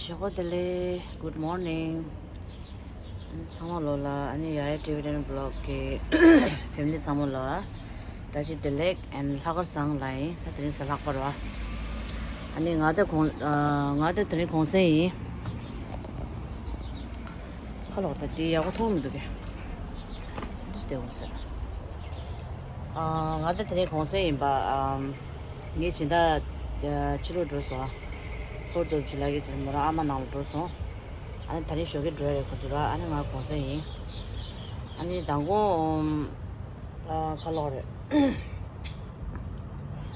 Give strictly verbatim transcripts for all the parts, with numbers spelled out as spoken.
ཞོགས་པ་བདེ་ལེགས། Good morning. ཚང་མ་ལོ་ལ་ཨ་ནི་ཡ་ཡ་ཊི་བི་ཊེན་བི་ལོག་གི་ཕེ་མི་ལི་ཚང་མ་ལོ་ལ་བཀྲ་ཤིས་བདེ་ལེགས་and ལྷག་དཀར་བཟང་ལ་ཡིན། ད་དེ་རིང་གཟའ་ལྷག་པ་རེད་བ། ཨ་ནི་ང་དེ་གུང་ཨ་ང་དེ་དེ་རིང་གུང་སེང་ཡིན། ཁ་ལོག་ད་དེ་ཡག་པོ་མཐོང་མི་འདུག་གས། འདི་སྟེ་འོང་ཟེར། ཨ་ང་ད་དེ་རིང་གུང་སེང་ཡིན་པ། ཨམ། ངས་སྦྱིན་བདག་ཕྱི་ལོགས་འགྲོ་སོང་། ཧྥོར་ཐི་ཨོཕ་ཇུ་ལའི་གི་ཚེ་མོ་རང་ཨ་མ་ནང་ལ་འགྲོ་སོང་། ཨ་ནི་ད་རིང་ཞོགས་ཀས་འགྲོ་ཡ་རེད་ཁོ་ཚོ་ར། ཨ་ནི་ང་གུང་སེང་ཡིན། ཨ་ནི་མདང་དགོང་ཨ་ཁ་ལོག་རེད།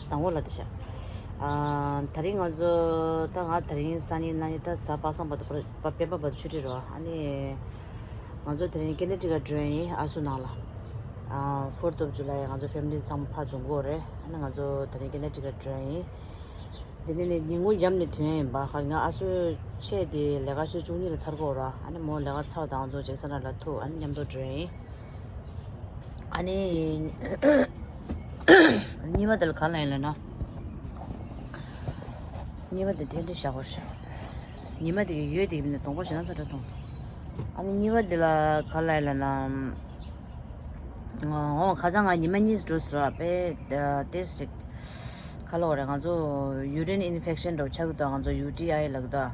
མདང་དགོང་ལ་དེ་ཤ། ཨ་ད་རིང་ང་ཚོ་ད་ང་ད་རིང་སང་ཉིན་གནངས་ཉིན་ད་གཟའ་པ་སངས་བར་དུ་པ་སྤེན་པ་བར་དུ་ཆུ་ཊི་རེད་བ། ཨ་ནི། ང་ཚོ་དེ་རིང་ཀེ་ནེ་ཊི་ཀཊ་འགྲོ་ཡ་ཡིན། ཨ་སུ་ནང་ལ། ཨ་ཧྥོར་ཐི་ཨོཕ་ཇུ་ལའི་ང་ཚོ་ཕེ་མི་ལི་ཚང་མ་ཕར་འཛོམས་ཀྱི་ཡོད་རེད། ཨ་ནི་ང་ཚོ་དེ་རིང་ཀེ་ནེ་ཊི་ཀཊ་འགྲོ་ཡ་ཡིན། དེ་ནས་ནི་ཉིན་གུང་ཡབ་ནས་ཐོན་ཡ་ཡིན་པ། ཁ་ང་ཨ་སུའི་ཆེ་དེ་ལས་ཀ་ཆུ་ཚོད་བཅུ་གཉིས་ལ་ཚར་གྱི་ཡོད་རེད། ཨ་ནི་མོ་ལས་ཀ་ཚར་བ་དང་ང་ཚོ་ཇེག་སན་ལ་ཐུག་ཨ་ནི་མཉམ་དུ་འགྲོ་ཡ་ཡིན། ཨ་ནི་གཉིས་པ་དེ་ལ་ག་ལ་ཡིན་ལབ་ན། གཉིས་པ་དེ་དེ་འདྲ་བཞག་པར་བྱ། ཉི་མ་དེ་གི་ཡོད་དེ་གི་མིན་ན་གདོང་པ་ཞེ་དྲག་ཚ་དྲག་མཐོང་། ཨ་ནི་གཉིས་པ་དེ་ལ་ག་ལ་ཡིན་ལབ་ན། འོ་ཁ་སང་ང་ཉི་མ་གཉིས་འགྲོ་ཟེར་བ་པས་ཏེས་ཅིག་ཁ་ལོག་རེད། ང་ཚོ་ཡུ་རིན་ཨིན་ཕེག་ཤན་འདྲ་བོ་ཆགས་ཀྱི་འདུག་ང་ཚོ་ཡུ་ཊི་ཨའི་ལབ་ཀྱི་འདུག་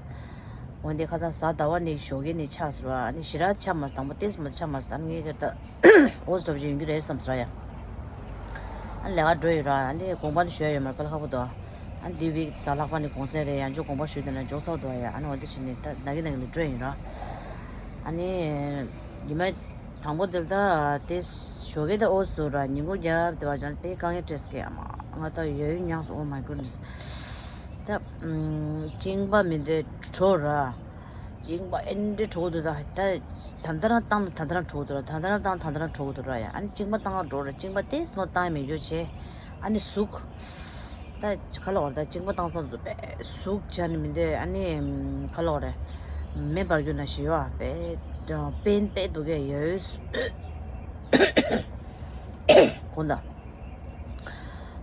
འོན་ཏེ་ཁ་སང་གཟའ་ཟླ་བ་ནས་ཞོགས་ཀས་ནས་ཆགས་ཟེར་བ། ཨ་ནི་ཞེ་དྲག་ཆགས་མ་སོང་། དང་པོ་ཏེས་མ་ཆགས་མ་སོང་། ཨ་ནི་ངས་ད། འོ་སྟོབས་ཅན་ཡོང་གི་རེད་བསམ་ཟེར་ཡ། ཨ་ལས་ཀ་འགྲོ་ཡོད་ར། ཨ་ནི་དགོངས་པ་ནི་ཞུ་ཡ་ཡོད་མ་རེད། དཀའ་ལས་ཁག་པོ་འདུག་ཨ་ནི་འདི་བིག་གཟའ་ལྷག་པ་ནི་གུང་སེང་རེད། ཡང་བསྐྱར་དགོངས་པ་ཞུས་བསྡད་ན་མགྱོགས་ཚར་འདུག་ཡ། ཨ་ནི་འོ་འདི་བྱས་ནས་ད་ནག་གི་ནག་གི་ནས་འགྲོ་ཡིན་ར། ཨ་ནི་ཉི་མ་དང་པོ་དེར་ད་དེ་ཞོགས་ཀས་ད་འོ་སུ་ར་ཉིན་གུང་རྒྱབ་དེ་བ་ཅང་དཔེ་དཀའ་ངལ་འཕྲད་སྐད་ཨ་མ་ང་ད་ཡོད་ཡོད་མྱངས་སོང་། Oh my goodness། ད་གཅིན་པ་མི་འདོད་བྲོ་ར། གཅིན་པ་ཨེ་འདྲ་བྲོ་འདུག་ད་ད་ད་ལྟ་རང་བཏང་ན་ད་ལྟ་རང་བྲོ་འདུག་ར། ད་ལྟ་རང་བཏང་ད་ལྟ་རང་བྲོ་འདུག་ར་ཡ། ཨ་ནི་གཅིན་པ་བཏང་ར་འགྲོ་ར། གཅིན་པ་ཏེས་མ་བཏང་ཡ་མེད་རྒྱུ་བྱས། ཨ་ནི་ཟུག་ད་ཁ་ལོག་ར་ད་གཅིན་པ་བཏང་ས་ཚོ་པས་ཟུག་བྱ་ནི་མི་འདོད། ཨ་ནི་ཁ་ལོག་རེད། མེ་འབར་རྒྱུ་ན་ཞི་བ་པས་པེན་པས་འདུག་གས་ཡོད། གོ་ད།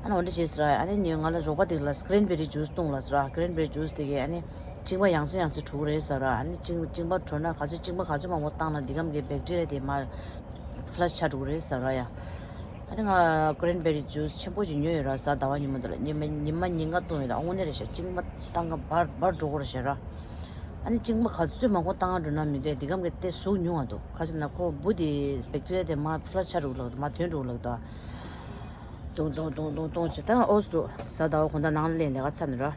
ཨ་ནི་འོ་འདྲ་བྱས་ཟེར་ར། ཨ་ནི་ནི་ང་ལ་རོགས་པ་དེ་ལ་ཀྲེན་བེ་རི་ཇུས་བཏུང་ལ་ཟེར་ར། ཀྲེན་བེ་རི་ཇུས་དེ་གས་ཨ་ནི་གཅིན་པ་ཡང་སེ་ཡང་སེ་འགྲོ་གི་རེད་ཟེར་ར། ཨ་ནི་གཅིན་གཅིན་པ་བྲོ་ན་ག་ཚོད་གཅིན་པ་ག་ཚོད་མང་པོ་བཏང་ན་འདི་གམ་གྱི་བེག་ཊི་རི་ཡ་དེ་མར་ཕ་ལ་ཤི་ཆགས་འགྲོ་གི་རེད་ཟེར་ར་ཡ། ཨ་ནི་ང་ཀྲེན་བེ་རི་ཇུས་ཆེན་པོ་ཅིག་ཉོས་ཡོད་ར། གཟའ་ཟླ་བ་ཉིན་མོ་དེ་ལ་ཉི་མ་ཉི་མ་ཉིན་གང་བཏུང་ཡོད་ད། དངོས་གནས་རེད་ཤག་གཅིན་པ་བཏང་ག་འབར་འབར་འགྲོ་གི་རེད་ཤག་ར། ཨ་ནི་གཅིན་པ་ག་ཚོད་མང་པོ་བཏང་ག་འགྲོ་ན་མི་འདོད་འདི་གམ་གྱི་དེ་ཟུག་ཉུང་བ་འདུག་ག་ཅི་ན་ཁོ་འབུ་དེ་བེག་ཊི་རི་ཡ་དེ་མར་ཕ་ལ་ཤི་ཆགས་འགྲོ་གི་ལབ་མར་ཐོན་འགྲོ་གི་ལབ་ད། ཏོང་ཏོང་ཏོང་ཏོང་ཏོང་བྱས་ད་འོ་སུ་གཟའ་ཟླ་བ་དགོང་དག་ནང་ལ་སླེབས་ལས་ཀ་ཚར་ནས་ར།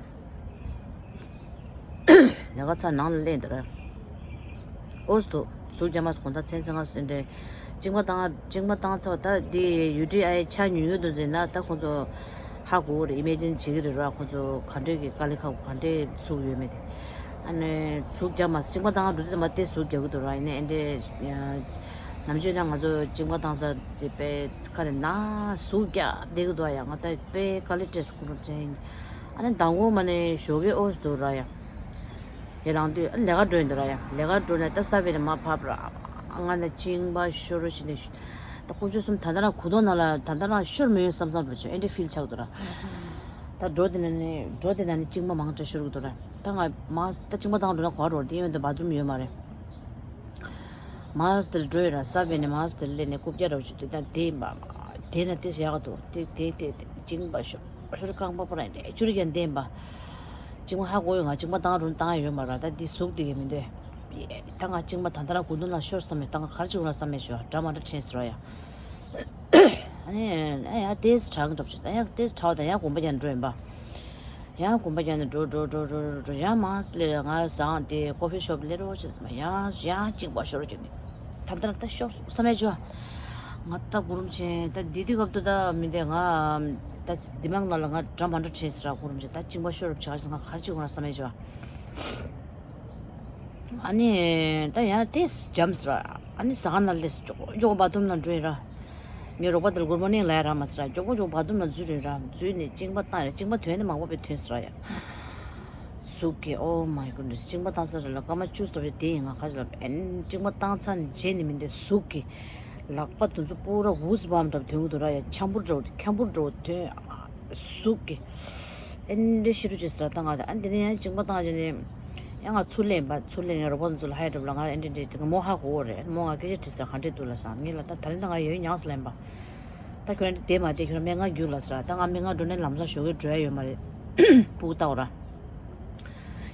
ལས་ཀ་ཚར་ནང་ལ་སླེབས་འདུག་ར། འོ་སུ་ཟུག་རྒྱ་མ་སུ་གོང་ད་མཚན་ཚན་ང་སུ་འདྲེ། གཅིན་པ་བཏང་གཅིན་པ་བཏང་ཚར་ད་འདི་ཡུ་ཊི་ཨའི་ཆ་ཉུང་ཉུང་དུ་འཛིན་ན་ད་ཁོང་ཚོ་ཧ་གོ་གི་རེད། ཨི་མེ་ཇིན་བྱེད་ཀྱི་རེད་ར། ཁོང་ཚོ་ག་འདྲས་ཀྱི་དཀའ་ལས་ཁག་ག་འདྲས་ཚུགས་ཡོད་མེད་དེ། ཨ་ནི་ཟུག་རྒྱ་མ་གཅིན་པ་བཏང་འགྲོ་དུས་ཙམ་པ་དེ་ཟུག་རྒྱག་གི་འདུག་ར། ཡིན་ནའི་ཨེ་འདྲས་ནམ་རྒྱུན་ན་ང་ཚོ་གཅིན་པ་བཏང་ས་དེ་དཔེ་ཁ་ནས་ན་ཟུག་རྒྱག་བསྡད་ཀྱི་འདུག་ཡ། ང་ད་དཔེ་དཀའ་ལས་སྤྲད་སོང་ཁོང་ཚོ་ཅན། ཨ་ནི་མདང་དགོང་མ་ནས་ཞོགས་ཀས་འོ་སུ་འདུག་ར་ཡ། ཡར་ལངས་དུས་ཨ་ནི་ལས་ཀ་འགྲོ་ཡིན་འདུག་ར་ཡ། ལས་ཀ་འགྲོ་ནས་ད་ས་བོན་ནས་མར་བབས་ར། ང་ནས་གཅིན་པ་ཤོར་རོ་ཞིག་ནས་ད་དཀོན་མཆོག་གསུམ་ད་ལྟ་རང་གོས་ཐུང་ནང་ལ་ད་ལྟ་རང་ཤོར་མི་ཡོང་བསམ་བསམ་འགྲོ་བྱུང་། ཨེ་འདྲ་ཕིལ་ཆགས་འདུག་ར། ད་འགྲོ་དེ་ནས་ནི་འགྲོ་དེ་ནས་ནི་གཅིན་པ་མང་དྲགས་ཤོར་གི་འདུག་ར། ད་ང་མར་ད་གཅིན་པ་བཏང་འགྲོ་ན་ག་པར་འགྲོ། དེ་ཡོད་འདི་བ་ཛུམ་ཡོད་མ་རེད། མར་དེར་འགྲོ་ཡོད་ར། ས་བོན་ནས་མར་དེར་སླེབས་ནས་རྐུབ་བཀྱག་འདྲ་བོ་ཞིག་འདུག་ད་དེ་ཡིན་པ། དེ་ན་དེ་ཡག་ག་འདུག་དེ་དེ་དེ་དེ་གཅིན་པ་ཤོར་ཤོར་རྐང་པ་པོ་ར་ཡིན་རེད། ཅུ་རི་ཀྱང་བསྟན་པ། གཅིན་པ་ཧ་གོ་ཡོད། ང་གཅིན་པ་བཏང་རུང་བཏང་ཡ་ཡོད་མ་ར། ད་འདི་ཟུག་དེ་གས་མི་འདོད། ད་ང་གཅིན་པ་ད་ལྟ་ར་གོས་ཐུང་ལ་ཤོར་བསམ་མེད། ད་ང་ག་རེ་བྱེད་དགོས་ན་བསམ་མེད་ཞོ་འདྲ་མ་འདྲ་དྲན་ཟེར་བ་ཡ། ཨ་ནི་ཨ་ཡ་དེས་དྲག་འགྲོ་ཞིག་ད་ཡ་དེས་དྲག་ད་ཡ་དགོན་པ་རྒྱག་འགྲོ་ཡིན་པ། ཡང་དགོན་པ་རྒྱག་ནས་འགྲོ་འགྲོ་འགྲོ་འགྲོ་འགྲོ་ཡང་མང་སེ་ལེ་ར། ང་བཟང་དེ་ཀོ་ཕི་ཤོབ་ལེ་རོ་ཞེས་ཟེར་མ་ཡང་ཡང་གཅིན་པ་ཤོར་རྒྱུ་ནི། ད་ལྟ་ད་ཤོར་སོང་བསམ་མེད་ཅོ། ང་ད་གུ་རུམ་ཆེན་ད་འདི་དུས་སྐབས་དུ་ད་མི་འདས་ང་ད་འདི་མང་ན་ལ་ང་འདྲ་མ་འདྲ་དྲན་ཟེར་ར། གུ་རུམ་ཆེན་ད་གཅིན་པ་ཤོར་རབ་ཆགས་ང་གར་ཅིག་ང་བསམ་མེད་ཅོ། ཨ་ནི་ད་ཡང་དེ་འཇམ་ཟེར་ར། ཨ་ནི་ཟ་ཁང་ནང་ལས་ཅོག་ཅོག་བ་དུམ་ནང་འགྲོ་ཡིན་ར། ངའི་རོགས་པ་དེར་གུར་མོ་ནིང་ལ་ཡ་ར་མ་ཟེར་ར། མགྱོགས་པོ་མགྱོགས་བ་དུམ་ལ་འཛུལ་རིན་ར། འཛུལ་ནས་གཅིན་པ་བཏང་ཡ། གཅིན་པ་ཐོན་ནས་མང་པོ་བས་ཐོན་ཟེར་ར་ཡ། ཟུག་གི། Oh my goodness། གཅིན་པ་བཏང་ས་རེད་ལ་སྐར་མ་བཅུ་ཙམ་རེད་དེ་ཡིན། ང་ཁ་ཅིག་ལ་ཨེན་གཅིན་པ་བཏང་ཚར་ནས་རྗེས་ནས་མི་འདོད་ཟུག་གི། ལག་པ་དུ་ཚོ་པུ་ར་འུ་སི་བམ་འདྲ་ཐོན་གི་འདུག་ར་ཡ། འཁྱམ་པོ་འདྲ་འཁྱམ་པོ་འདྲ་ཐོན། ཟུག་གི། ཨེན་འདྲ་ཤི་རུ་ཅེས་ཟེར་ར་ད་ང་ད་ཨ་འདི་ནས་ཡང་གཅིན་པ་བཏང་རྗེས་ནས། ཡང་ང་ཚུར་ལེན་པ་ཚུར་ལེན་ཡང་རོགས་པ་ཚོ་ལ་ཧའི་འདྲ་པོ་ལ་ང་ཨེ་འདྲ་འདྲ་དེ་ག་མོ་ཧ་གོ་རེད། མོ་ང་སྐད་ཆ་དྲིས་ས་ག་འདྲས་འདུག་ལ་ས་ངས་ལ་ད་ད་རིང་ད་ང་ཡོད་མྱངས་ལེན་པ། ད་ཁྱོད་རང་དེ་མ་དེ་ཁྱོད་རང་སྨན་ཁང་རྒྱུགས་ལ་ཟེར། ད་ང་སྨན་ཁང་འགྲོ་ནས་ལམ་སང་ཞོགས་ཀས་འགྲོ་ཡ་ཡོད་མ་རེད། སྤུ་གུ་ལྟ་བ་ར།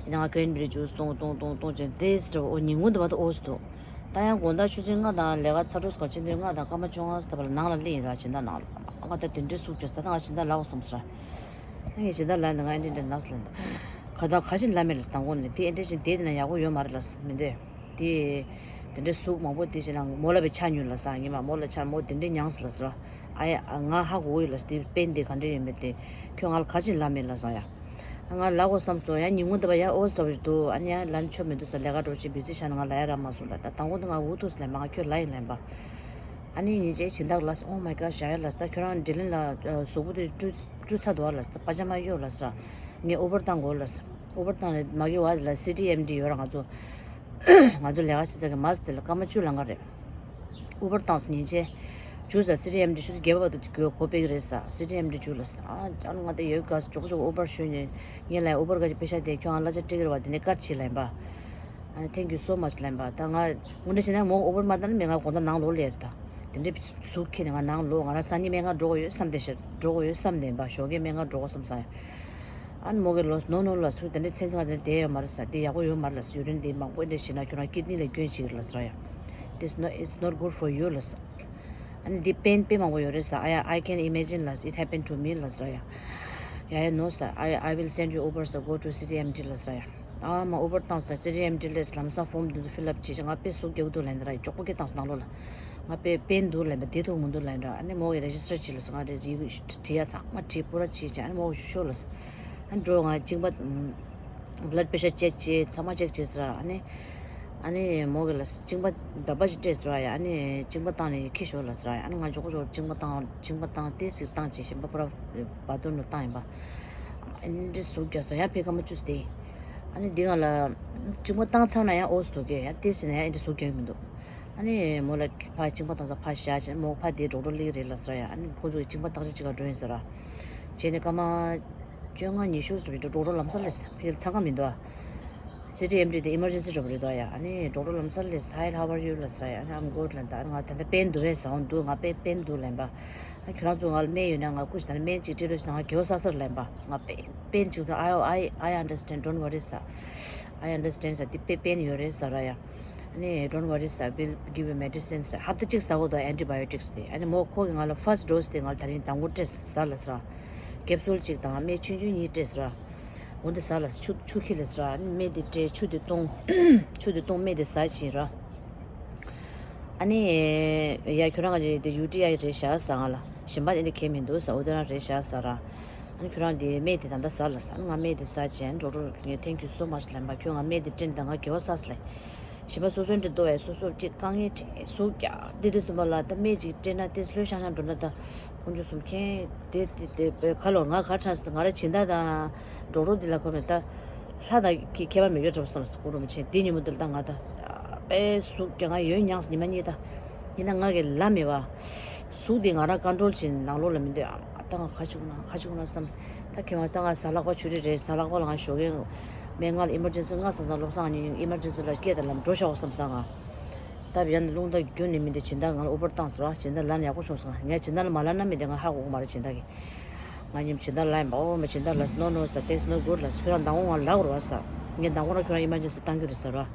ཡིན་ན་ང་ཀྲེན་བི་རི་ཇུས་བཏུང་བཏུང་བཏུང་བཏུང་བྱས་དེ་ཟེར་འོ་ཉིན་གུང་དུ་བ་དུ་ཨོ་སི་འདུག་ད་ཡང་དགོང་དག་ཆུ་ཚོད་ལྔ་དང་ལས་ཀ་ཚ་དྲོ་སྐོར་ཆེན་དུས་ལྔ་དང་སྐར་མ་བཅོ་ལྔ་ཟེར་བ་ལ་ནང་ལ་སླེབས་ཡིན་ར། སྦྱིན་བདག་ནང་ལ་ང་ད་དེ་འདྲའི་ཟུག་གྱོས་ད་ད་ང་སྦྱིན་བདག་ལབ་བསམ་ཟེར། ངས་སྦྱིན་བདག་ལབ་ནས་ང་ཨེ་འདྲ་འདྲ་ནགས་ལ་འདུག་ཁ་ད་ཁ་ཆེན་ལབ་མེད་ལ་དང་གོང་ནས་དེ་ཨེ་འདྲ་བཞིན་དེ་དེ་ན་ཡག་པོ་ཡོད་མ་རེད་ལ་མི་འདོད། དེ་དེ་འདྲའི་ཟུག་མང་པོ་དེ་བྱས་ན་མོ་ལ་བའི་ཆ་ཉུལ་ལ་ས་ངེས་མ་མོ་ལ་ཆ་མོ་དེ་འདྲའི་མྱངས་ལ་ཟེར། ཨ་ཡ་ང་ཧ་གོ་ཡོད་ལ་དེ་པེན་དེ་ག་འདྲ་ཡོད་མེད་དེ་ཁྱོད་ང་ལ་ཁ་ཆེན་ལབ་མེད་ལ་ས་ཡ། ང་ལབ་དགོས་བསམ་སོང་ཡང་ཉིན་མོ་འདི་པ་ཡང་ཨོ་ཟེར་བ་ཞིག་འདུག་ཨ་ནི་ཡང་ལན་ཆོ་མི་འདུག་ས་ལས་ཀ་འགྲོ་ཆེ་བི་ཟི་ཆ་ན་ང་ལ་ཡ་ར་མ་སོང་ལ་ད་དང་པོ་འདི་ང་འུ་ཐུག་ས་ལན་པ་ང་ཁྱོད་ལ་ཡིན་ལན་པ། ཨ་ནི་ཉིན་བྱེད་སྦྱིན་བདག་ལ་ཨོ་མའི་ག་ཞག་ཡ་ལ་ད་ཁྱོད་རང་འདྲི་ལན་ལ་གཟུགས་པོ་དེ་བཀྲུ་བཀྲུ་ཚར་འདུག་ལ་ད་པ་ཇ་མ་གཡོག་ལ་ས་ངས་ཨུ་བར་བཏང་དགོས་ལ་ས་ཨུ་བར་བཏང་ལ་མ་གི་བ་ལ་སི་ཊི་ཨེམ་ཌི་ཡོད་ར་ང་ཚོ། ང་ཚོ་ལས་ཀ་བྱེད་ས་གི་མ་སི་དེ་ལ་སྐར་མ་བཅུ་ལང་ག་རེད། ཨུ་བར་བཏང་སོང་ཉིན་བྱེད། ཇུ་ས་སི་ཊི་ཨེམ་ཌི་ཆུ་ཚོད་བརྒྱད་པ་བར་དུ་གོ་སྒོ་སྤེལ་གི་རེད་ས་སི་ཊི་ཨེམ་ཌི་ཇུ་ལ་ས་ཨ་ཅང་ང་དེ་ཡོད་ག་ས་ཅོག་ཅོག་ཨུ་བར་ཞུས་ནས་ངས་ལ་ཨུ་བར་ག་ཅིག་པེ་ཤ་དེ་ཁྱོད་ང་གླ་ཆ་སྤྲད་གི་རེད་བ་དེ་ནས་ཀར་ཆི་ལན་པ། ཨ་ནི་thank you so much ལན་པ་ད་ང་དངོས་འབྲེལ་བྱས་ན་མོ་ཨུ་བར་མ་བཏང་ན་མི་ང་དགོང་དག་ནང་ལོགས་ལས་རེད་ད། དེ་འདྲའི་ཟུག་ཁྱེར་ནས་ང་ནང་ལོགས་ང་རང་སང་ཉིན་སྨན་ཁང་འགྲོ་གི་ཡོད་བསམ་དེ་ཤར་འགྲོ་གི་ཡོད་བསམ་ནས་པ་ཞོགས་ཀས་སྨན་ཁང་འགྲོ་གི་བསམ་ས་ཡ། ཨ་ནི་མོ་གི་ལོ་ནོ་ནོ་ལ་སུ་དེ་འདྲའི་མཚན་ཚིག་ང་དེ་འདྲ་བསྡད་ཡོད་མ་རེད་ས་དེ་ཡག་པོ་ཡོད་མ་རེད་ལ་ས་ཡུ་རིན་དེ་མང་པོ་འདྲ་བྱས་ན་ཁྱོད་རང་ཀིད་ནི་ལ་སྐྱོན་བྱེད་ཀྱི་རེད་ལ་ས་ར་ཡ། This no, it's not good for you ལ་ས། ཨ་ནི་འདི་པེན་དཔེ་མང་པོ་ཡོད་རེད་ས་ཨ་ཡ། I can imagine ལ་ས། It happened to me ལ་ས་ར་ཡ། ཡ་ཡ་ནོ་ས་I, I will send you Uber ས་go to སི་ཊི་ཨེམ་ཌི་ལ་ས་ར་ཡ། ཨ་མ་ཨུ་བར་བཏང་ས་སི་ཊི་ཨེམ་ཌི་ལས་ལམ་སང་ཕོམ་འདི་ཚོ་ཕིལ་ཨབ་བྱེད་ཅིག་ང་དཔེ་ཟུག་རྒྱག་འདུག་ལན་འདི་ར་ཡ་ཅོག་པོ་སྐད་བཏང་ས་ནང་ལོགས་ལ། ང་པེ་པེན་འདུག་ལན་པ་དེ་ཐུག་མི་འདུག་ལན་འདྲ་ཨ་ནི་མོ་གི་རེ་ཇི་སི་ཊར་བྱེད་ལ་སོང་ང་རེ་ཇི་ཡིག་བྲིས་ཡ་ཚང་མ་བྲིས་པུ་ར་བྱེད་ཅིག་ཨ་ནི་མོ་གི་ཞུ་ཤོག་ལ་སོང་། ཨ་ནི་འགྲོ་ང་གཅིན་པ་blood pressure check བྱེད་ཚང་མ་ཅེག་བྱེད་ཟེར་ཨ་ནི། ཨ་ནི་མོ་གི་ལ་གཅིན་པ་འདྲ་པ་ཞིག་སྤྲད་ཟེར་ཡ་ཨ་ནི་གཅིན་པ་བཏང་ནས་ཁྱི་ཤོག་ལ་ཟེར་ཡ་ཨ་ནི་ང་མགྱོགས་པོ་མགྱོགས་པོ་གཅིན་པ་བཏང་གཅིན་པ་བཏང་ཏེ་ཟིག་བཏང་བྱེད་ཞིམ་པ་པུ་ར་བ་དུར་ནུ་བཏང་ཡིན་པ། ཨ་ནི་འདྲི་ཟུག་རྒྱག་ས་ཡང་ཕེ་ཁ་མ་བཅུ་སྟེ། ཨ་ནི་འདི་ང་ལ་གཅིན་པ་བཏང་ཚར་ན་ཡང་ཨོ་སི་འདུག་གས་ཡང་ཏེ་ཟིན་ན་ཡང་འདི་ཟུག་རྒྱག་གི་མི་འདུག་ཨ་ནི་མོ་ལ་ཕ་གཅིན་པ་བཏང་ས་ཕ་བཞག་བྱས་མོ་ཕ་དེ་ཌོག་ཊར་སླེབས་རེད་ལ་ཟེར་ཡ་ཨ་ནི་ཁོང་ཚོ་གི་གཅིན་པ་བཏང་ཆ་གཅིག་ག་འགྲོ་ཡིན་ཟེར་ར། བྱས་ནས་སྐར་མ་བཅོ་ལྔ་ཉི་ཤུ་ཟེར་བའི་ཌོག་ཌོག་ཊར་ལམ་སང་སླེབས་ཕ་གིར་འཚང་ཁ་མི་འདུག་ཨ། སི་ཊི་ཨེམ་ཌི་དེ་ཨི་མར་ཇེན་སི་འགྲོ་བ་རེད་དོ་ཡ། ཨ་ནི་ཌོག་ཊར་ལམ་སང་སླེབས་Hi, how are you ལ་ཟེར་ཡ། ཨ་ནི་I'm good ལབ་ད་ཨ་ནི་ང་ད་ལྟ་པེན་འདུག་བས་ཟེར་འོང་འདུག་ང་པེ་པེན་འདུག་ལབ་པ། ཨ་ཁྱོད་རང་ཚོ་ང་ལ་སྨན་ཡོད་ན་ང་སྐུ་ཞིག་ད་ནི་སྨན་གཅིག་སྤྲད་རོགས་ཞེས་ང་དགེ་བ་བསགས་ས་ལབ་པ། ང་པེ་པེན་གཅིག་འདུག I, I, I understand, don't worry ཟེར། I understand ཟེར་དེ་པེ་པེན་ཡོད་རེད་ཟེར་ར་ཡ། ཨ་ནི་don't worry ཟེར། We'll give you medicine ཟེར། ཧབ་ཏ་གཅིག་ཟ་དགོས་དོ་antibiotics དེ། ཨ་ནི་མོ་ཁོ་གིས་ང་ལ་first dose དེ་ང་ལ་ད་རིང་དང་པོ་སྤྲད་ཟ་ལ་ཟེར། ཀེབ་སུལ་གཅིག་དང་སྨན་ཆུང་ཆུང་གཉིས་སྤྲད་ཟེར། འོ་འདི་ཟ་ལ་ཆུ་ཆུ་ཁྱི་ལ་ཟེར། ཨ་ནི་སྨན་དེ་སྤྲད་ཆུ་དེ་བཏུང་། ཆུ་དེ་བཏུང་སྨན་དེ་ཟ་བྱིན་ར། ཨ་ནི། ཡ་ཁྱོད་རང་ག་ཅིག་དེ་ཡུ་ཊི་ཨའི་རེད་བཞག་ཟེར་ང་ལ། གཞན་པ་དེ་འདྲ་གས་མི་འདུག་ཟེར། འོ་དེ་རང་རེད་བཞག་ཟེར་ར། ཨ་ནི་ཁྱོད་རང་དེ་སྨན་དེ་ད་ལྟ་ཟ་ལ་ཟེར། ཨ་ནི་ང་སྨན་དེ་ཟ་བྱས་ཌོག་ཊར་ངས་thank you so much ལབ་པ། ཁྱོད་ང་སྨན་དེ་སྤྲད་ད་ང་དགེ་བ་བསགས་ལེ། གཞན་པ་སོ་སོའི་འདྲ་འདུག་བས་སོ་སོ་གཅིག་དཀའ་ངལ་འཕྲད་ཟུག་རྒྱག་དེ་དུས་ཙམ་པ་ལ་ད་སྨན་ཅིག་སྤྲད་ན་དེ་ལྷོད་ཤང་ཤང་འགྲོ་ན་ད་ཁོང་ཚོ་གསུམ་མཁྱེན། དེ་དེ་དེ་བས་ག་ལོ་ང་ག་ཁྲ་ང་ར་སྦྱིན་བདག་དང་ཌོག་ཊར་འདི་ལ་གོ་མེད་ད། ལྷ་དང་གི་ཁྱད་པར་མི་དགོས་གྲབས་བསམ་སོ་ཀུ་རུ་མ་ཆེན་དེ་ཉིན་མོ་འདིར་ད་ང་ད་དཔེ་ཟུག་རྒྱག་ང་ཡོད་མྱངས་ཉི་མ་གཉིས་ད། ཡིན་ན་ང་གི་ལ་མེད་བ། ཟུག་དེ་ང་རང་ཀོན་ཊོལ་བྱེད་ནང་ལོགས་ལ་མི་འདོད་ཨ་ད་ང་ཁ་ཆུག་ན་ཁ་ཆུག་ན་བསམ། ད་ཁྱེད་མ་ད་ང་གཟའ་ལྷག་པ་ཆུ་རི་རེད། གཟའ་ལྷག་པ་ལ་ང་ཞོགས་ཀས་སྨན་ཁང་ལ་ཨི་མར་ཇེན་སི་ང་སང་སང་སློབ་སང་ཉིན་ཨི་མར་ཇེན་སི་ལ་སྐད་དང་ལམ་འགྲོ་ཤག་བསམ་སང་ང་། ད་བྱས་ན་རླུང་རྟ་རྒྱུན་ནས་མི་འདི་སྦྱིན་བདག་ང་ལ་ཨུ་བར་བཏང་ཟེར་བ། སྦྱིན་བདག་ལ་ནི་ཡག་པོ་བྱུང་སོང་། ང་སྦྱིན་བདག་ལ་མ་ལབ་ན་མི་འདི་ང་ཧ་གོ་གི་མ་རེད་སྦྱིན་བདག་གིས། ང་ཉིན་སྦྱིན་བདག་ལ་ཡིན་པ་ཨོ་མ་སྦྱིན་བདག་ལ་no no ཟེར། That's no good ལ་ཁྱོད་རང་མདང་དགོང་ང་ལབ་དགོས་རེད་བ་ཟེར། ངས་མདང་དགོང་ར་ཁྱོད་རང་ཨི་མར་ཇེན་སི་བཏང་གི་རེད་ཟེར་བ།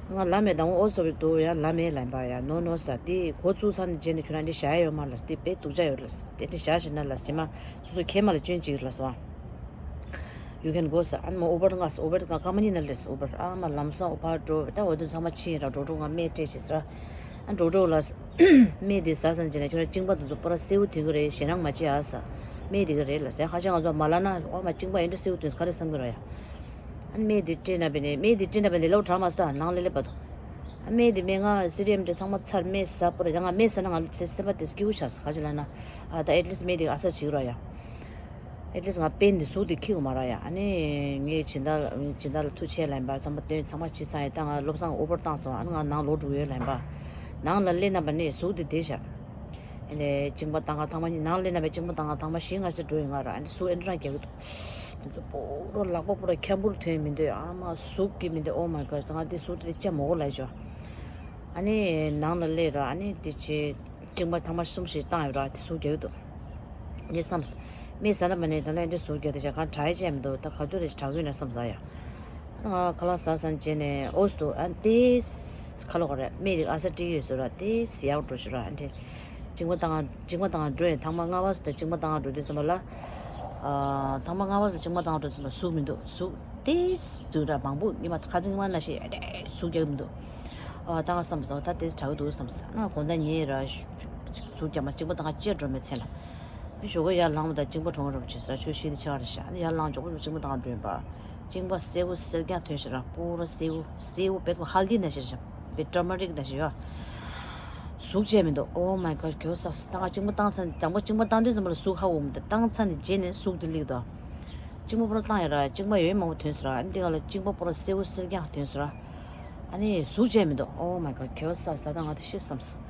ང་ལབ་མེད་མདང་དགོང་ཨོ་སོ་བི་འདུག་ཡང་ལབ་མེད་ལབ་པ་ཡ་no no ཟེར། དེ་འགོ་བཙུགས་ཚར་ནས་རྗེས་ནས་ཁྱོད་རང་འདི་བཞག་ཡ་ཡོད་མ་རེད་ལ་དེ་དཔེ་སྡུག་ཅག་ཡོད་རེད་ལ་དེ་འདི་བཞག་བྱས་ན་ལ་རྗེས་མ་སོ་སོ་ཁྱེད་མ་ལ་སྐྱོན་ཅིག་རེད་ལ་ཟེར་བ། You can go ཟེར། ཨ་ནི་མོ་ཨུ་བར་ང་ཟེར། ཨུ་བར་ང་སྐར་མ་གཉིས་ན་ལས་ཨུ་བར། ཨ་མ་ལམ་སང་ཨུ་བར་འགྲོ་ད་འོ་དུ་ཚང་མ་ཕྱིན་ར་འགྲོ་འགྲོ་ང་སྨན་སྤྲད་ཤེས་ཟེར། ཨ་འགྲོ་འགྲོ་ལ་སྨན་དེ་ཟ་ཟིན་བྱས་ན་ཁྱོད་རང་གཅིན་པ་དེ་ཚོ་པོ་ར་སེའུ་ཐོན་གི་རེད། ཞེད་སྣང་མ་བྱེད་ཨ་ཟེར། སྨན་དེ་གི་རེད་ལ་ཟེར། ཧ་ཅང་ང་ཚོ་མ་ལ་ན་ཨ་མ་གཅིན་པ་ཨེ་འདྲ་སེའུ་ཐོན་ག་རེ་བསམ་གི་ར་ཡ། ཨ་ནི་སྨན་དེ་སྤྲད་ན་བས་ནས་སྨན་དེ་སྤྲད་ན་བས་ནས་ལོ་གྲངས་མ་ཟ་ནང་ལེ་ལེ་བ་དོ། ཨ་སྨན་དེ་སྨན་ང་སི་རི་ཨེམ་དེ་ཚང་མ་ཚར་སྨན་ཟ་པོ་ར་ཡ་ང་སྨན་ཟ་ན་ང་ཚེ་སེམས་པ་དེ་སྐྱིད་པོ་ཆགས་ཟེར་ག་ཅི་ལ་ན། ཨ་ད་ཨེ་ཊི་ལིསི་སྨན་དེ་ཨ་ས་བྱེད་གི་ར་ཡ། ཨེ་ཊི་ལིསི་ང་པེན་འདི་ཟུག་འདི་ཁྱི་གུ་མ་ར་ཡ། ཨ་ནི་ངས་སྦྱིན་བདག་ལ་སྦྱིན་བདག་ལ་ཐུགས་ཆེ་ལན་པ་ཚང་མ་སྟོན་ཚང་མ་ཕྱི་ཚང་ཡི་ད་ང་བློ་བཟང་ཨོ་བར་བཏང་སོང་། ཨ་ནི་ང་ནང་ལོག་འགྲོ་ཡོད་ལན་པ། ནང་ལ་སླེབས་རྣམ་པ་ནི་ཟུག་འདི་བསྡད་བཞག་ཨ་ནི་གཅིན་པ་བཏང་ག་ཐེངས་མ་གཉིས། ནང་ལ་སླེབས་ན་བའི་གཅིན་པ་བཏང་ག་ཐེངས་མ་བཞི་ལྔ་ཙམ་འགྲོ་ཡོང་གི་ར། ཨ་ནི་ཟུག་ཨེ་འདྲ་རང་རྒྱག་གི་འདུག་དེ་ཚོ་པུ་རོ་ལག་པ་པུ་ར་འཁྱམ་པུར་ཐོན་མི་འདོད། ཨ་མ་ཟུག་གི་མི་འདོད། Oh my God། ད་ང་དེ་ཟུག་དེ་བཅད་མོ་གོ་ལ་ཅོ། ཨ་ནི་ནང་ལ་སླེབས་ར། ཨ་ནི་དེ་ཆེ་གཅིན་པ་ཐེངས་མ་གསུམ་ཞིག་བཏང་ཡོད་ར། དེ་ཟུག་རྒྱག་གི་འདུག་ངས་བསམས། མི་ཟ་ན་མ་ནས་ད་ལན་འདི་ཟུག་རྒྱག་དེ་བྱ་གང་དྲག་ཡ་ཅན་མི་འདུག་ད་ག་དུས་རེ་དྲག་གི་ཡོད་ན་བསམ་ཟ་ཡ། ང་ཁ་ལག་ཟ་ཟ་བྱས་ནས་ཨོས་འདུག་ཨ་ཏེས་ཁ་ལོ་ག་རེ་མི་དེ་ཨ་ས་སྤྲད་ཡོད་ཟེར་ར། ཏེས་ཡག་འགྲོ་ཞུ་ར། ཨ་འདྲེ་གཅིན་པ་བཏང་གཅིན་པ་བཏང་འགྲོ་ཡིན། ཐེངས་མ་ལྔ་པ་ཟེར་ད་གཅིན་པ་བཏང་འགྲོ་དུས་ཙམ་པ་ལ། ཨ་ཐེངས་མ་ལྔ་པ་ཟེར་གཅིན་པ་བཏང་འགྲོ་ཙམ་པ་ཟུག་མི་འདུག་ཟུག་ཏེས་འདུག་ར། མང་པོ་ཉི་མ་ཁ་ཚིག་ཉི་མ་ན་ཞིག་ཨ་འདྲེ་ཟུག་རྒྱག་གི་མི་འདུག་ཨ་ད་ང་བསམ་སོང་། ད་ཏེས་དྲག་གི་འདུག་བསམ་སོང་། ང་དགོང་དག་ཉལ་ར་ཟུག་རྒྱག་མ་གཅིན་པ་བཏང་གཅིན་འགྲོ་མེད་ཚེ་ལ། ཞོགས་ཀས་ཡར་ལངས་པ་དང་གཅིན་པ་གྲོངས་རབས་བྱེད་ས་ཆུ་ཤིང་དེ་ཆགས་རེད་ཤག་ཨ་ནི་ཡར་ལངས་མགྱོགས་པོ་གཅིན་པ་བཏང་འགྲོ་ཡིན་པ། གཅིན་པ་སེར་པོ་སེར་རྐྱང་ཐོན་ཤག་ར། པུ་ར་སེར་པོ་སེར་པོ་བེད་ཀོ་ཧལ་དི་ན་ཤེར་ཤག་བེད་ཊར་མ་རིག་ན་ཤེར་ཡོད། ཟུག་བྱས་མི་འདུག Oh my God། གྱོད་ས་ད་ང་གཅིན་པ་བཏང་ས་ནས་དང་པོ་གཅིན་པ་བཏང་དུས་ཙམ་པ་ལ་ཟུག་ཧ་གོ་མི་འདུག་བཏང་ཚར་ནས་རྗེས་ནས་ཟུག་དེ་སླེབས་འདུག་གཅིན་པ་པུ་ར་བཏང་ཡོད་ར། གཅིན་པ་ཡོད་མང་པོ་ཐོན་ཤག་ར། ཨ་ནི་དེ་ག་ལ་གཅིན་པ་པུ་ར་སེར་པོ་སེར་རྐྱང་ཐོན་ཤག་ར། ཨ་ནི་ཟུག་བྱས་མི་འདུག Oh my God། གྱོད་ས་ས་ད་ང་དེ་ཤི་བསམ་སོང་།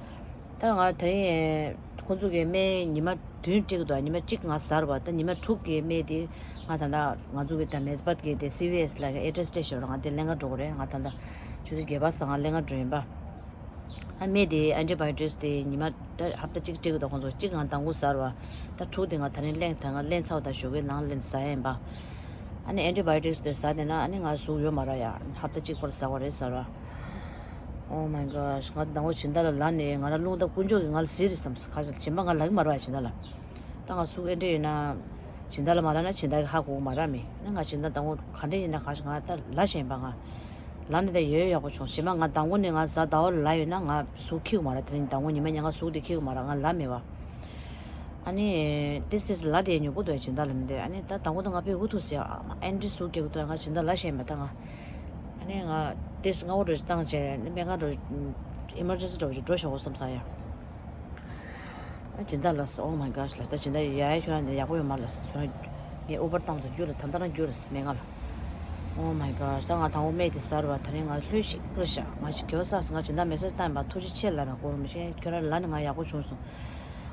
ད་ང་དེ་རིང་ཁོང་ཚོ་གི་སྨན་ཉི་མ་བདུན་སྤྲད་ཀྱི་འདུག་ཉི་མ་གཅིག་ང་ཟ་རེད་པ། ད་ཉི་མ་དྲུག་གི་སྨན་དེ་ང་ད་ལྟ་ང་ཚོ་གི་ད་མེས་སྦད་ཀྱི་དེ་སི་ཝི་ཨེས་ལ་ཨེ་ཌི་རེ་སི་སྤྲད་ཞོར་ང་དེ་ལེན་ག་འགྲོ་གི་རེད། ང་ད་ལྟ་ཆུ་ཚོད་བརྒྱད་པ་ཟ་ང་ལེན་ག་འགྲོ་ཡིན་པ། ཨ་སྨན་དེ་ཨན་ཊི་བྷའི་ཡོ་ཊིག་སི་དེ་ཉི་མ་ད་ཧབ་ཏ་གཅིག་སྤྲད་ཀྱི་འདུག་ཁོང་ཚོ་གཅིག་ང་དང་པོ་ཟ་རེད་པ། ད་དྲུག་དེ་ང་ད་རིང་ལེན་ད་ང་ལེན་ཚར་བ་ད་ཞོགས་ཀས་ནང་ལེན་ཟ་ཡིན་པ། ཨ་ནི་ཨན་ཊི་བྷའི་ཡོ་ཊིག་སི་དེ་ཟ་བསྡད་ན་ཨ་ནི་ང་ཟུག་ཡོད་མ་རེད་ཡ། ཧབ་ཏ་གཅིག་བར་ཟ་བ་རེད་ཟེར་བ། Oh my gosh། ང་དང་པོ་སྦྱིན་བདག་ལ་ལབ་ནས་ང་རང་རླུང་རྟ་དཀོན་མཆོག་གིས་ང་ལ་གཟིར་རེད་བསམ། ཁ་ཤས་སྦྱིན་པ་ང་ལབ་ཀྱི་མ་རེད་པ་སྦྱིན་བདག་ལ། ད་ང་ཟུག་ཨེ་འདྲ་ཡོད་ན། སྦྱིན་བདག་ལ་མ་ལབ་ན་སྦྱིན་བདག་གིས་ཧ་གོ་གི་མ་རེད་མི། ཨ་ནི་ང་སྦྱིན་བདག་དང་པོ་ག་འདྲ་ཡིན་ན་ག་ང་ད་ལབ་བཞིན་པ་ང་། ལབ་ནས་ད་ཡོད་ཡག་པོ་བྱུང་། སྦྱིན་པ་ང་དང་པོ་ནས་ང་གཟའ་ཟླ་བ་ལ་ལབ་ཡོད་ན་ང་ཟུག་འཁྱེར་གི་མ་རེད། དེ་རིང་དང་པོ་ཉི་མ་ཉལ་ཁ་ཟུག་དེ་འཁྱེར་གི་མ་རེད། ང་ལབ་མེད་པ། ཨ་ནི། ཏིས་ཏིས་ལ་དེ་ཉོ་གི་འདུག་སྦྱིན་བདག་ལ་མི་འདོད། ཨ་ནི་ད་དང་པོ་ད་ང་དཔེ་འུ་ཐུག་ཟེར་ཨ་མ་ཨེ་འདྲ་ཟུག་རྒྱག་གི་འདུག་ང་སྦྱིན་བདག་ལ་བཤད་མེད་ད་ང་། ཨ་ནི་ང་ཏིས་སྔ་པོ་འགྲོ་བཏང་བྱས་ནི་སྨན་ཁང་འགྲོ། ཨི་མར་ཇེན་སི་འགྲོ་བྱས་འགྲོ་ཤོག་གོ་བསམ་ས་ཡ། ཨ་སྦྱིན་བདག་ལ་སོ། Oh my gosh། ལ་ད་སྦྱིན་བདག་ཡ་ཡ་ཁྱོད་རང་འདི་ཡག་པོ་ཡོད་མ་ལ་སོ། ངས་ཨུ་བར་བཏང་དུ་རྒྱུ་ལ་ད་ལྟ་རང་རྒྱུ་ལ་སྨན་ཁང་ལ། Oh my gosh། ད་ང་དང་པོ་སྨན་དེ་ཟ་རེད་པ། ད་རིང་ང་ལྷོད་ཤིག་ཀིར་ཤག་ང་ཞིག་གེ་བ་ས་སོ། ང་སྦྱིན་བདག་མེ་སེ་ཇི་བཏང་ཡིན་པ། ཐུགས་རྗེ་ཆེ་ལབ་ནས་གོ་རུ་མི་ཤེས། ཁྱོད་རང་ལ་ནི་ང་ཡག་པོ་བྱུང་སོང་།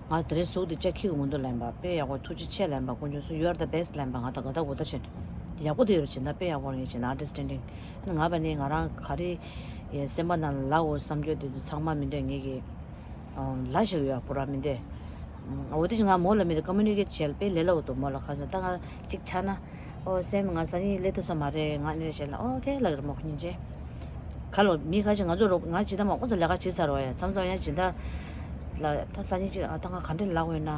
ང་དེ་རིང་ཟུག་དེ་ལྕགས་འཁྱེར་གི་མི་འདུག་ལབ་པ། དཔེ་ཡག་པོ། ཐུགས་རྗེ་ཆེ་ལབ་པ། དཀོན་མཆོག་གསུམ། You are the best ལབ་པ། ང་ད་ག་ད་གོ་ད་ཆེན་ཡག་པོ་དེ་ཡོད་རེད། སྦྱིན་བདག་དཔེ་ཡག་པོ་རེད། ངས་སྦྱིན་བདག་understanding། ང་བ་ནི་ང་རང་ག་རེ་ཡ་སེམས་པ་ནང་ལ་ལབ་འོ་བསམ་རྒྱུ་དེ་ཚོ་ཚང་མ་མི་འདོད་ངེད་ཀྱི་ལབ་བཞག་ཡོད་པུ་ར་མི་འདོད། འོ་དེ་ཅི་ང་མོ་ལ་མི་འདོད་ཀོ་མུ་ནི་ཀེ་ཊི་བྱེད་ལ་དཔེ་ལས་སླ་བོ་འདུག་མོ་ལ། ཁ་སང་ད་ང་གཅིག་ཆགས་ན། ཨོ་སེམས་ང་སང་ཉིན་སླེབས་ཐུབ་ས་མ་རེད། ང་ནི་བཤད་ན་ཨོ་ཁེ་ལབ་ཀྱི་རེད་མོ་སྙིང་རྗེ། ཁ་ལོ་མི་ཁ་ཅིག་ང་ཚོ་རོགས་ང་སྦྱིན་བདག་མང་པོ་ཚོ་ལས་ཀ་བྱེད་ཚར་བ་ཡ། མཚམས་མཚམས་ཡང་སྦྱིན་བདག་ལ་ད་སང་ཉིན་ཅིག་ཨ་ད་ང་ག་འདྲ་ལབ་དགོས་ན།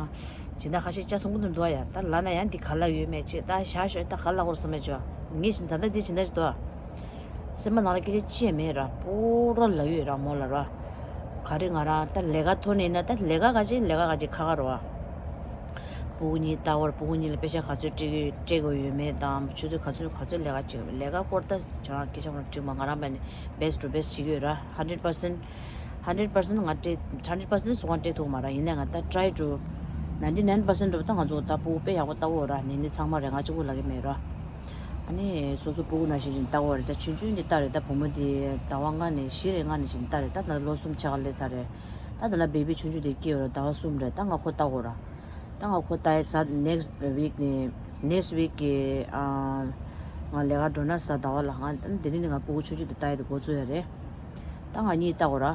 སྦྱིན་བདག་ཁ་ཤས་ལྕགས་སྲང་པོ་འདུག་འདུག་ཡ། ད་ལབ་ན་ཡང་འདི་ག་ལབ་ཡོད་མེད་ཅེས་ད་བཞག་ཤོག་ད་ག་ལབ་དགོས་བསམ་མེད་ཅོ། ངས་བཞིན་ད་ལྟ་འདི་སྦྱིན་བདག་ཅིག་འདུག་ཨ། སེམས་པ་ནང་ལ་སྐད་ཆ་ཅི་ཡང་མེད་ར། པུ་ར་ལབ་ཡོད་ར་མོ་ལ་ར། ག་རེ་ང་རང་ད་ལས་ཀ་ཐོག་ནས་ཡིན་ན་ད་ལས་ཀ་ག་ཅི་ལས་ཀ་ག་ཅི་ཁ་ཁ་རོ་ཨ། སྤུ་གུ་གཉིས་ལྟ་བར་སྤུ་གུ་གཉིས་ལ་པེ་ཤ་ག་ཚོད་སྤྲད་ཀྱི་སྤྲད་དགོས་ཡོད་མེད་དང་ཆུ་ཚོད་ག་ཚོད་ག་ཚོད་ལས་ཀ་བྱེད་དགོས་མེད་ལས་ཀ་སྐོར་ད་ཁྱོད་རང་སྐད་ཆ་མ་དྲིས་མ། ང་རང་བས་ནས་best to best བྱེད་ཀྱི་ཡོད་ར། hundred percent hundred percent ང་སྤྲད། hundred percent སུ་གང་སྤྲད་ཐུབ་མ་ར། ཡིན་ནའི་ང་ད་try to ninety nine percent འགྲོ་ད་ང་ཚོ་ད་སྤུ་གུ་དཔེ་ཡག་པོ་ལྟ་བོ་ར། ནི་ནི་ཚང་མ་རེད། ང་གཅིག་པུ་ལ་གི་མེད་ར། ཨ་ནི་སོ་སོ་སྤུ་གུ་ནང་བཞིན་ལྟ་བོ་རེད། ད་ཆུང་ཆུང་འདི་ལྟ་རེད། ད་བུ་མོ་འདི་ཟླ་བ་ལྔ་ནས་བཞི་རེད། ལྔ་ནས་བཞི་ལྟ་རེད། ད་ད་ལོ་གསུམ་ཆགས་ལས་ཚར་རེད། ད་ད་ལ་baby ཆུང་ཆུང་དེ་སྐྱེས་ཡོད་ར། ཟླ་བ་གསུམ་རེད། ད་ང་ཁོ་ལྟ་དགོས་ར། ད་ང་ཁོ་ལྟ་ཡ་ཟ་next week ནས་next week གི་ཨ་ང་ལས་ཀ་འགྲོ་ན་གཟའ་ཟླ་བ་ལ་ང་འདི་ནས་ནི་ང་སྤུ་གུ་ཆུང་ཆུང་དེ་ལྟ་ཡ་དེ་འགོ་བཙུགས་ཡ་རེད། ད་ང་གཉིས་ལྟ་དགོས་ར།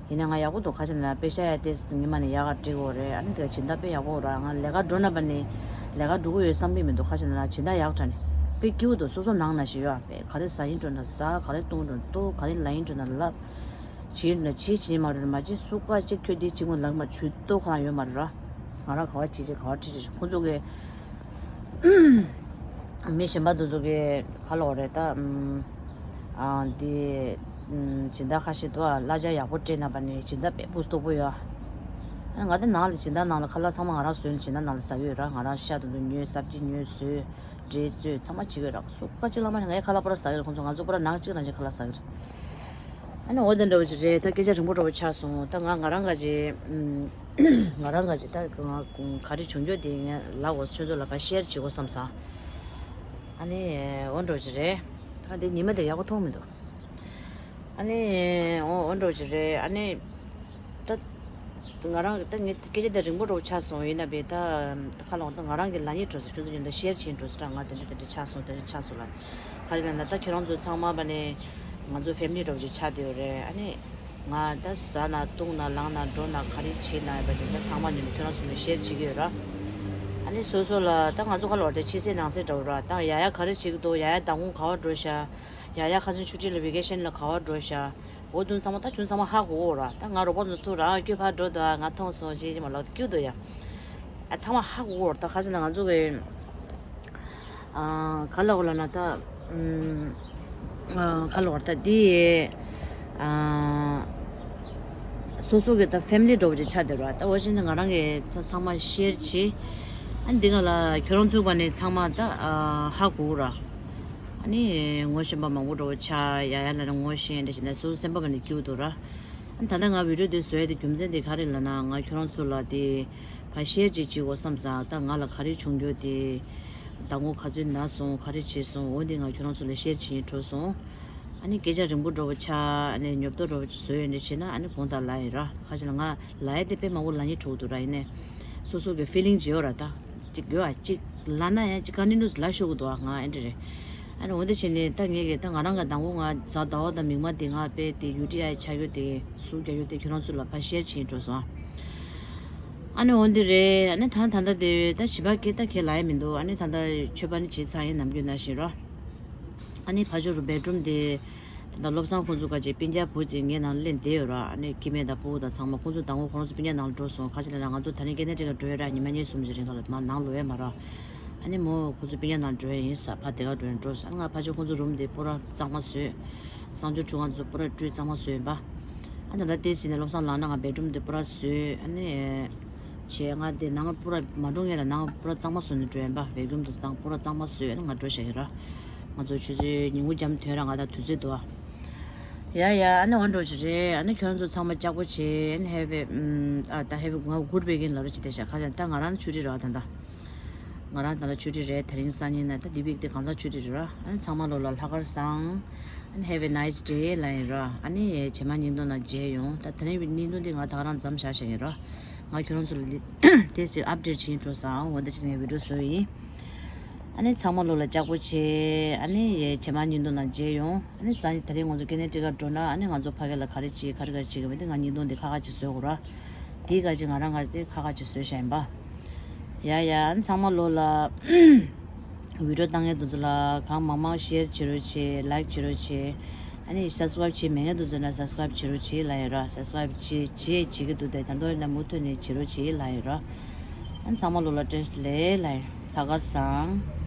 ཡིན་ན་ང་ཡག་པོ་འདུག་ཁ་ཤས་ན་པེ་ཤ་ཡ་དེ་ཉི་མ་ནས་ཡག་ག་སྤྲད་དགོས་རེད། ཨ་ནི་དེ་སྦྱིན་བདག་དཔེ་ཡག་པོ་ར། ང་ལས་ཀ་འགྲོ་ན་པ་ནས་ལས་ཀ་འགྲོ་གི་ཡོད་བསམ་གི་མི་འདུག་ཁ་ཤས་ན་སྦྱིན་བདག་ཡག་དྲགས་ནས་དཔེ་སྐྱིད་པོ་འདུག་སོ་སོ་ནང་ན་ཞིག་ཡོད་པས། ག་རེ་ཟ་ཡིན་འགྲོ་ན་ཟ། ག་རེ་བཏུང་འགྲོ་ན་བཏུང་། ག་རེ་ལབ་ཡིན་འགྲོ་ན་ལབ། བྱེད་ན་བྱེད། བྱེད་མ་རུང་མ་བྱེད། སུ་ཀ་ཅིག་ཁྱོད་འདི་བྱེད་དགོས་ལབ་མ་བྱུས་ཏོ་ཁོ་རང་ཡོད་མ་རེད་ར། ང་རང་ག་བ་བྱེད་བྱེད་ག་བ་ཁྲིད་བྱེད། ཁོ་ཚོ་གི་མི་གཞན་པ་དེ་ཚོ་གི་ག་ལོག་རེད་ད། ཨ་འདི་སྦྱིན་བདག་ཁ་ཤས་འདུག་ཨ། གླ་ཆ་ཡག་པོ་སྤྲད་ན་པ་ནི་སྦྱིན་བདག་དཔེ་སྤུས་སྟོབས་པོ་ཡོད་ཨ། ང་དེ་ནང་ལ་སྦྱིན་བདག་ནང་ལ་ཁ་ལག་ཚང་མ་ང་རང་བཟོས་ནས་སྦྱིན་བདག་ནང་ལ་ཟ་གི་ཡོད་ར། ང་རང་ཤ་དེ་ཚོ་ཉོས། སབ་ཇི་ཉོས་བཟོས། འབྲས་བཙོས་ཚང་མ་བྱེད་ཀྱི་ཡོད་ར། སུ་ཀ་ཅིག་ལ་མ་ནི་ང་ཡི་ཁ་ལག་པོ་ར་ཟ་གི་རེད། ཁོང་ཚོ་ང་ཚོ་པོ་ར་ནང་གཅིག་ནང་གཅིག་ཁ་ལག་ཟ་གི་རེད། ཨ་ནི་འོ་དེ་འདྲ་བོ་ཅིག་རེད། ད་སྐད་ཆ་རིང་པོ་འདྲ་བོ་ཆགས་སོང་། ད་ང་ང་རང་ག་ཅིག་ང་རང་ག་ཅིག་ད་ང་ག་རེ་བྱུང་རྒྱུ་དེ་ངས་ལབ་འོ་ཁྱོད་ཚོ་ལ་ཕར་ཤེར་བྱེད་དགོས་བསམ་སོང་། ཨ་ནི་འོ་འདྲ་བོ་ཅིག་རེད། ད་འདི་ཉི་མ་དེ་ཡག་པོ་མཐོང་མི་འདུག་ཨ་ནི་འོ་འོ་འདྲ་བོ་ཅིག་རེད། ཨ་ནི་ད་ ང་རང་གི་ད་ངས་སྐད་ཆ་དེ་རིང་པོ་འདྲ་བོ་ཆགས་སོང་། ཡིན་ན་བས་ད་ཁ་ལོག་ད་ང་རང་གི་ལ་ཉེ་འགྲོ་སོང་། ཁྱོད་ཚོ་མཉམ་དུ་ཤེར་བྱེད་འགྲོ་སོང་། ད་ང་དེ་འདྲ་དེ་འདྲ་ཆགས་སོང་། དེ་འདྲ་ཆགས་སོང་ལ། ག་རེ་ལབ་ན་ད་ཁྱོད་རང་ཚོ་ཚང་མ་བ་ནས་ང་ཚོ་ཕེ་མི་ལི་འདྲ་བོ་ཅིག་ཆགས་བསྡད་ཡོད་རེད། ཨ་ནི་ང་ད་ཟ་ན་བཏུང་ན་ལངས་ན་འགྲོ་ན་ག་རེ་བྱེད་ན་ཡོད་པ་དེ་ད་ཚང་མ་མཉམ་དུ་ཁྱོད་རང་ཚོ་མཉམ་དུ་ཤེར་བྱེད་ཀྱི་ཡོད་ར། ཨ་ནི་སོ་སོ་ལ་ད་ང་ཚོ་ཁ་ལོག་དེ་ཕྱི་གསལ་ནང་གསལ་འདྲ་བོ་ར། ད་ཡ་ཡ་ག་རེ་བྱེད་ཀྱི་འདུག་ཡ་ཡ་མདང་དགོང་ག་བ་འགྲོ་ཤག་ཡ་ཡ་ཁ་སང་ཆུ་ཊི་ལ་ཝེ་ཀེ་ཤན་ལ་ག་བ་འགྲོ་ཤག་འོ་དུང་ཚང་མ་ད་ཁྱོད་ཚང་མ་ཧ་གོ་གོ་ར། ད་ང་རོགས་པ་ཚོ་ཐུག་ར་ཁྱོད་ཕར་འགྲོ་འདུག་ང་མཐོང་སོང་ཅེས་ཅེས་མ་ལབ་སྐྱུག་འདུག་ཡ། ཨ་ཚང་མ་ཧ་གོ་གོ་ར། ད་ཁ་ཅིག་ན་ང་ཚོ་གི་ཨ་ག་ལ་འོ་ལ་ན་ད་ཨམ་ཨ་ག་ལ་འོ་ད་དེ་ཨ་སོ་སོ་གི་ད་ཕེ་མི་ལི་འདྲ་བོ་ཅིག་ཆགས་བསྡད་ར། ད་འོ་ཅན་ང་རང་གི་ད་ཚང་མ་ཤེར་བྱེད། ཨ་འདི་ག་ལ་ཁྱོད་རང་ཚོ་བ་ནས་ཚང་མ་ད་ཨ་ཧ་གོ་གོ་ར། ཨ་ནི་ངོ་ཤེས་པ་མང་པོ་འདྲ་བོ་ཆགས་ཡ་ཡ་ལ་ནི་ངོ་ཤེས་འདྲ་ཞིག་ན་སོ་སོ་སེམས་པ་ག་ནས་སྐྱིད་པོ་འདུག་ར། ཨ་ནི་ད་ལྟ་ང་བི་ཌིའོ་འདི་བཟོ་ཡ་དེ་རྒྱུ་མཚན་དེ་ག་རེ་ལབ་ན་ང་ཁྱོད་རང་ཚོ་ལ་དེ་ཕར་ཤེར་ཅིག་བྱེད་དགོས་བསམ་སོང་། ད་ང་ལ་ག་རེ་བྱུང་རྒྱུ་དེ་ཟླ་ངོ་ག་ཚོད་ན་སོང་ག་རེ་བྱས་སོང་འོ་འདི་ང་ཁྱོད་རང་ཚོ་ལ་ཤེར་བྱེད་འགྲོ་སོང་། ཨ་ནི་སྐད་ཆ་རིང་པོ་འདྲ་བོ་ཆགས་ཨ་ནི་ཉོབ་ཏོ་འདྲ་བོ་བཟོས་ཡོད་འདྲ་བྱས་ན་ཨ་ནི་དགོངས་དག་ལབ་ཡིན་ར། ཁ་ཅིག་ལ་ང་ལབ་ཡ་དེ་དཔེ་མང་པོ་ལབ་སྙིང་བྲོ་འདུག་ར། ཡིན་ནའི་སོ་སོ་གི་ཕི་ལིང་ཅིག་ཡོད་ར། ད་ཅིག་ཡོད་ཨ་ཅིག་ལབ་ན་ཡང་ཅིག་ག་ནི་ནུས་ལབ་ཤོག་གི་འདུག་ཨ། ང་ཨེ་འདྲ་རེད། ཨ་ནི་འོ་འདི་བྱས་ནས་ད་ངས་གི་ད་ང་རང་གི་དང་པོ་ང་གཟའ་ཟླ་བ་དང་མིག་དམར་དེ་ང་དཔེ་དེ་ཡུ་ཊི་ཨའི་ཆགས་ཡོད་དེ་ཟུག་རྒྱག་ཡོད་དེ་ཁྱོད་རང་ཚོ་ལ་ཕར་ཤེར་བྱེད་འགྲོ་སོང་ཨ། ཨ་ནི་འོ་འདི་རེད། ཨ་ནི་ད་ད་ལྟ་དེ་ད་བྱིས་པ་སྐད་ད་ཁས་ལབ་ཡ་མི་འདུག་ཨ་ནི་ད་ལྟ་མཆོད་པ་ནི་བྱེད་ཚར་ཡིན་ནམ་རྒྱུན་ན་བཞིན་རོ། ཨ་ནི་ཕ་ཇོ་རུ་བེད་རུམ་དེ། ད་ལྟ་བློ་བཟང་ཁོང་ཚོ་ཁ་ཅིག་སྤུན་ཀྱག་བུ་གཅིག་ངའི་ནང་ལ་སླེབས་བསྡད་ཡོད་ར། ཨ་ནི་སྐྱེ་དམན་དང་སྤུ་གུ་དང་ཚང་མ་ཁོང་ཚོ་དང་པོ་ཁོ་རང་ཚོ་སྤུན་ཀྱག་ནང་ལ་འགྲོ་སོང་། ཁ་ཅིག་ལ་ར་ང་ཚོ་ད་རིང་སྐྱེ་གནས་ཁྲི་ཀར་འགྲོ་ཡོད་ར། ཉི་མ་གཉིས་གསུམ་ཅིག་རིང་ག་ལ་མར་ནང་ལོག་ཡོད་མ་ར། ཨ་ནི་མོ་ཁོང་ཚོ་སྤུན་ཀྱག་ནང་འགྲོ་ཡ་ཡིན་ས་ཕ་དེ་ག་འགྲོ་ཡིན་འགྲོ་ས། ཨ་ནི་ང་ཕ་ཆོས་ཁོང་ཚོ་རུམ་དེ་པུ་ར་གཙང་མ་བཟོས། གསང་སྤྱོད་ཁྲུས་ཁང་ཚོ་པུ་ར་བཀྲུས་གཙང་མ་བཟོས་ཡིན་པ། ཨ་ནི་ད་ལྟ་དེ་ཕྱིན་ནས་བློ་བཟང་ལངས་ན་ང་བེད་རུམ་དེ་པུ་ར་བཟོས། ཨ་ནི་བྱས་ང་དེ་ནང་པུ་ར་མ་འགྲོ་ངེས་ལ་ནང་པུ་ར་གཙང་མ་བཟོས་ནས་འགྲོ་ཡིན་པ། བེ་ཀུམ་དེ་ཚོ་དང་པུ་ར་གཙང་མ་བཟོས། ཨ་ནི་ང་འགྲོ་བཞག་གི་ར། ང་ཚོ་ཆུ་ཚོད་ཉིན་གུང་འགྱམ་ཐོན་ར་ང་ད་དུས་ཚོད་འདུག་ཨ། ཡ་ཡ། ཨ་ནི་འོ་འགྲོ་ཞིག་རེད། ཨ་ནི་ཁྱོད་རང་ཚོ་ཚང་མ་ལྕགས་པོ་བྱེད། ཨ་ནི་ཧེ་བེ་ཨ་ད་ཧེ་བེ་ང་གུར་བེ་གིན་ལ་རུ་ཅི་དེ་ཤ་ཁ་ཅན་ད་ང་རང་ཆུ་ཊི་ར་ད་ད། ང་རང་ད་ལ་ཆུ་ཊི་རེད། དེ་རིང་སང་ཉིན་ན་ད་འདི་བིག་དེ་གང་ཚང་ཆུ་ཊི་རེད་ར། ཨ་ནི་ཚང་མ་ལོ་ལ་ལྷག་དཀར་བཟང་། ཨ་ནི་have a nice day ལ་ཡིན་ར། ཨ་ནི་རྗེས་མ་བརྙན་ཐུང་ནང་མཇལ་ཡོང་། ད་དེ་རིང་བརྙན་ཐུང་འདི་ང་ད་ག་རང་མཚམས་བཞག་བཞག་ཡིན་ར། ང་ཁྱོད་རང་ཚོ་ལ་དེ་ཅིག་ཨབ་ཌེཊ་བྱེད་འགྲོ་སང་འོ་འདི་ཅིག་ངས་བི་ཌིའོ་བཟོས་ཡིན། ཨ་ནི་ཚང་མ་ལོ་ལ་ལྕགས་པོ་བྱེད། ཨ་ནི་རྗེས་མ་བརྙན་ཐུང་ནང་མཇལ་ཡོང་། ཨ་ནི་སང་ཉིན་དེ་རིང་ང་ཚོ་སྐྱེ་གནས་ཁྲི་ཀར་འགྲོ་ན་ཨ་ནི་ང་ཚོ་ཕ་གི་ལ་ག་རེ་བྱེད་ག་རེ་ག་རེ་བྱེད་གི་མི་དེ་ང་བརྙན་ཐུང་འདི་ཁ་ཁ་ཅིག་བཟོས་དགོས་ར། དེའི་ག་ཅིག་ང་རང་ག་ཅིག་ཁ་ཁ་ཅིག་བཟོས་བཞག་ཡིན་པ། ཡ་ཡ། ཨ་ནི་ཚང་མ་ལོ་ལ་བི་ཌིའོ་བཏང་མཁན་དེ་ཚོ་ལ་གང་མང་མང་ཤེར་བྱེད་རོགས་བྱེད། ལའིཀ་བྱེད་རོགས་བྱེད། ཨ་ནི་སབ་སི་ཀ་རའིབ་བྱེད་མེད་མཁན་དེ་ཚོ་ན་སབ་སི་ཀ་རའིབ་བྱེད་རོགས་བྱེད་ལ་ཡ་ར། སབ་སི་ཀ་རའིབ་བྱེད་བྱེད་བྱེད་ཀྱི་འདུག་དེ་ད་དོ་ཡིན་ན་མུ་མཐུད་ནས་བྱེད་རོགས་བྱེད་ལ་ཡ་ར། ཨ་ནི་ཚང་མ་ལོ་ལ་བཀྲ་ཤིས་བདེ་ལེགས་ལ་ཡ། ལྷག་དཀར་བཟང་།